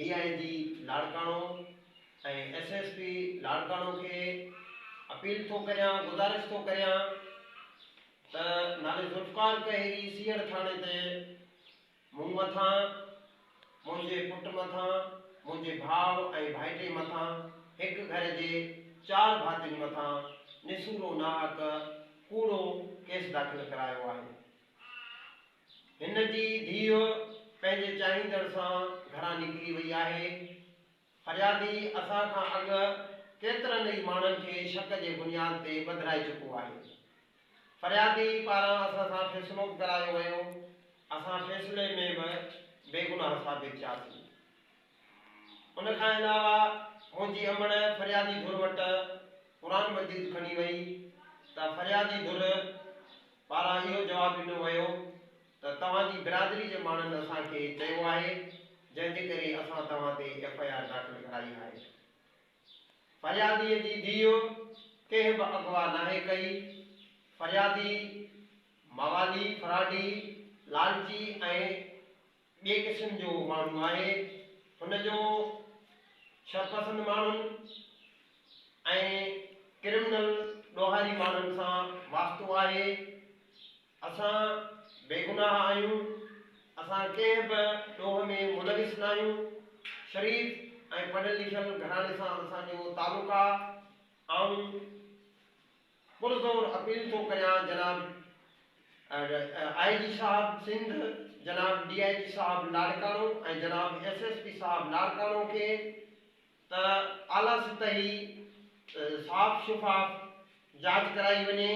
D I G Larkana ۽ S S P Larkana کي appeal ٿو ڪريان، گذارش ٿو ڪريان ته نالي ذوالفقار ڪهيري سيهڙ ٿاڻي تي مون مٿان، منهنجي پٽ مٿان، منهنجي ڀاء ۽ ڀائٽي مٿان، هڪ گهر جي چار ڀاتين مٿان نسورو ناحق ڪوڙو ڪيس داخل ڪرايو آهي. هن جي ڌيء پنهنجي چاهيندڙ سان گهران نڪري وئي آهي. فريادي اسان کان اڳ ڪيترن ئي ماڻهن کي شڪ جي بنياد تي ٻڌرائي چڪو آهي. فريادي پاران اسان سان فيصلو به ڪرايو ويو، اسان فيصلي ۾ به بيگناهه ثابت ٿياسين. ان کان علاوه منهنجي امڙ فريادي ڌر وٽ قرآن مجيد کڻي وئي ته فريادي ڌر پاران اهو جواب ڏنو ويو ته توهان جي برادري جي ماڻهن اسان کي چيو آهي جنهن جي ڪري اسان توهان تي ايف I R داخل ڪرائي آهي. فرياديء جي ڌيء ڪنهن به اغوا ناهي ڪئي. فريادي موالي، فراڊي، لالچي ۽ ٻئي قسم جو ماڻهو آهي. هن جو شرپسند ماڻهن ۽ ڪرمنل ڏوهاري ماڻهن سان واسطو آهي. اسان بيگناهه آهيون، اسان ڪنهن به ڏوهه ۾ ملوث ناهيون، شريف ۽ پڙهيل لکيل گهراڻي سان اسان جو تعلق آ، آئون پرزور اپيل ٿو ڪريان جناب آء جي صاحب سنڌ، جناب ڊي I جي صاحب لاڙڪاڻو ۽ جناب ايس ايس پي صاحب لاڙڪاڻو کي ته اعليٰ سطحي صاف شفاف جاچ ڪرائي وڃي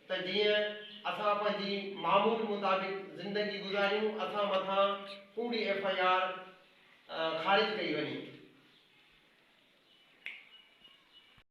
ته جيئن اسان پنهنجي معمول مطابق زندگي گذاريون، اسان مٿان ڪوڙي ايف I R خارج ڪئي وڃي.